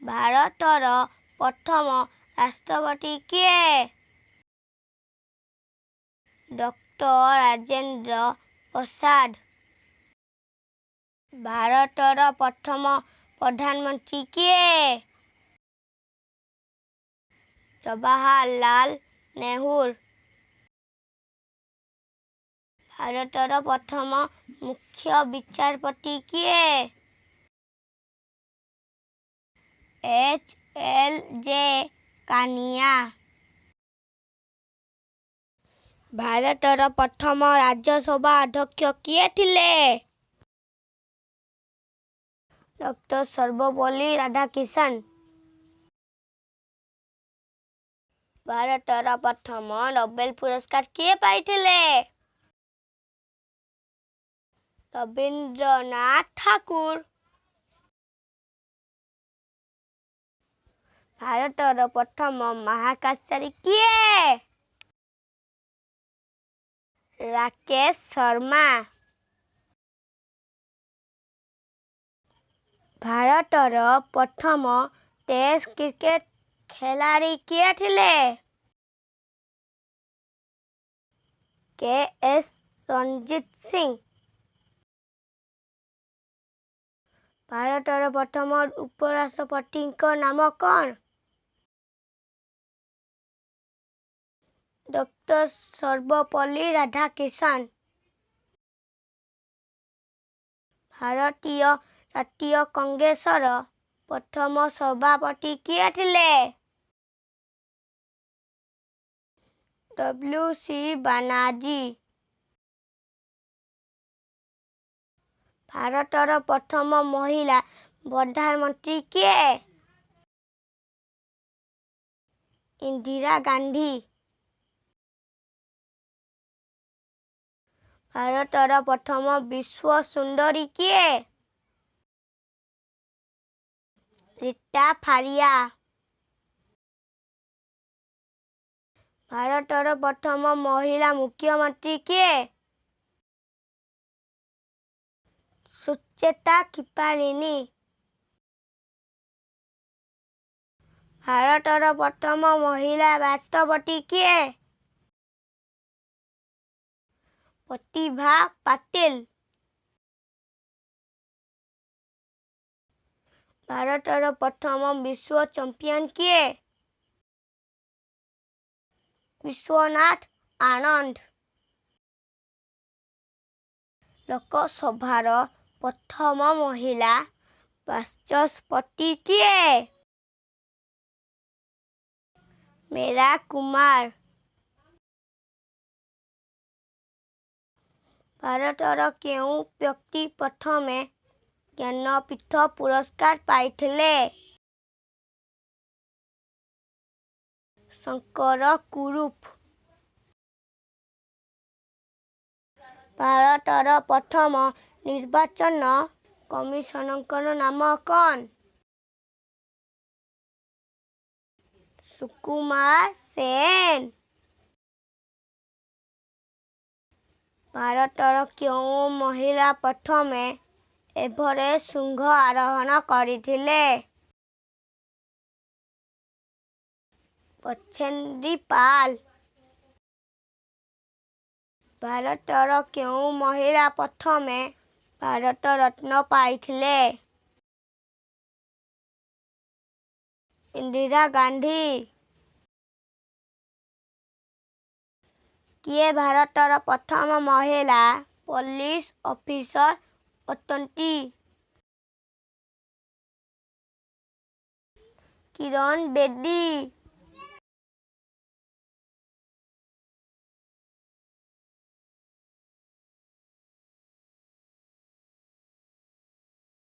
ଭାରତର ପ୍ରଥମ ରାଷ୍ଟ୍ରପତି କିଏ? ଡକ୍ଟର ରାଜେନ୍ଦ୍ର ପ୍ରସାଦ। ଭାରତର ପ୍ରଥମ ପ୍ରଧାନମନ୍ତ୍ରୀ କିଏ? ଜବାହରଲାଲ ନେହେରୁ। ଭାରତର ପ୍ରଥମ ମୁଖ୍ୟ ବିଚାରପତି କିଏ? ଏଚ୍ ଏଲ୍ ଜେ କାନିଆ। ଭାରତର ପ୍ରଥମ ରାଜ୍ୟସଭା ଅଧ୍ୟକ୍ଷ କିଏ ଥିଲେ? ଡକ୍ଟର ସର୍ବପଲ୍ଲୀ ରାଧାକ୍ରିଷ୍ଣନ। ଭାରତର ପ୍ରଥମ ନୋବେଲ ପୁରସ୍କାର କିଏ ପାଇଥିଲେ? ରବୀନ୍ଦ୍ରନାଥ ଠାକୁର। ଭାରତର ପ୍ରଥମ ମହାକାଶଚାରୀ କିଏ? ରାକେଶ ଶର୍ମା। ଭାରତର ପ୍ରଥମ ଟେଷ୍ଟ କ୍ରିକେଟ ଖେଳାଳି କିଏ ଥିଲେ? K S Ranjit Singh. ଭାରତର ପ୍ରଥମ ଉପରାଷ୍ଟ୍ରପତିଙ୍କ ନାମ କ'ଣ? ଡକ୍ଟର ସର୍ବପଲ୍ଲୀ ରାଧାକ୍ରିଷ୍ଣନ। ଭାରତୀୟ ଜାତୀୟ କଂଗ୍ରେସର ପ୍ରଥମ ସଭାପତି କିଏ ଥିଲେ? W C Banerjee. ଭାରତର ପ୍ରଥମ ମହିଳା ପ୍ରଧାନମନ୍ତ୍ରୀ କିଏ? ଇନ୍ଦିରା ଗାନ୍ଧୀ। ଭାରତର ପ୍ରଥମ ବିଶ୍ୱ ସୁନ୍ଦରୀ କିଏ? ରୀତା ଫାରିଆ। ଭାରତର ପ୍ରଥମ ମହିଳା ମୁଖ୍ୟମନ୍ତ୍ରୀ କିଏ? ସୁଚେତା କୃପାଳିନୀ। ଭାରତର ପ୍ରଥମ ମହିଳା ରାଷ୍ଟ୍ରପତି କିଏ? ପ୍ରତିଭା ପାଟିଲ। ଭାରତର ପ୍ରଥମ ବିଶ୍ୱ ଚାମ୍ପିଅନ କିଏ? ବିଶ୍ୱନାଥ ଆନନ୍ଦ। ଲୋକସଭାର ପ୍ରଥମ ମହିଳା ବାଚସ୍ପତି କିଏ? ମୀରା କୁମାର। ଭାରତର କେଉଁ ବ୍ୟକ୍ତି ପ୍ରଥମେ ଜ୍ଞାନପୀଠ ପୁରସ୍କାର ପାଇଥିଲେ? ଶଙ୍କର କୁରୁପ। ଭାରତର ପ୍ରଥମ ନିର୍ବାଚନ କମିଶନଙ୍କ ନାମ କ'ଣ? ସୁକୁମାର ସେନ। ଭାରତର କେଉଁ ମହିଳା ପ୍ରଥମେ ଏଭରେଷ୍ଟ ଶୃଙ୍ଗ ଆରୋହଣ କରିଥିଲେ? ବଛେନ୍ଦ୍ରୀ ପାଲ। ଭାରତର କେଉଁ ମହିଳା ପ୍ରଥମେ ଭାରତ ରତ୍ନ ପାଇଥିଲେ? ଇନ୍ଦିରା ଗାନ୍ଧୀ। କିଏ ଭାରତର ପ୍ରଥମ ମହିଳା ପୋଲିସ ଅଫିସର ଅଟନ୍ତି? କିରଣ ବେଦୀ।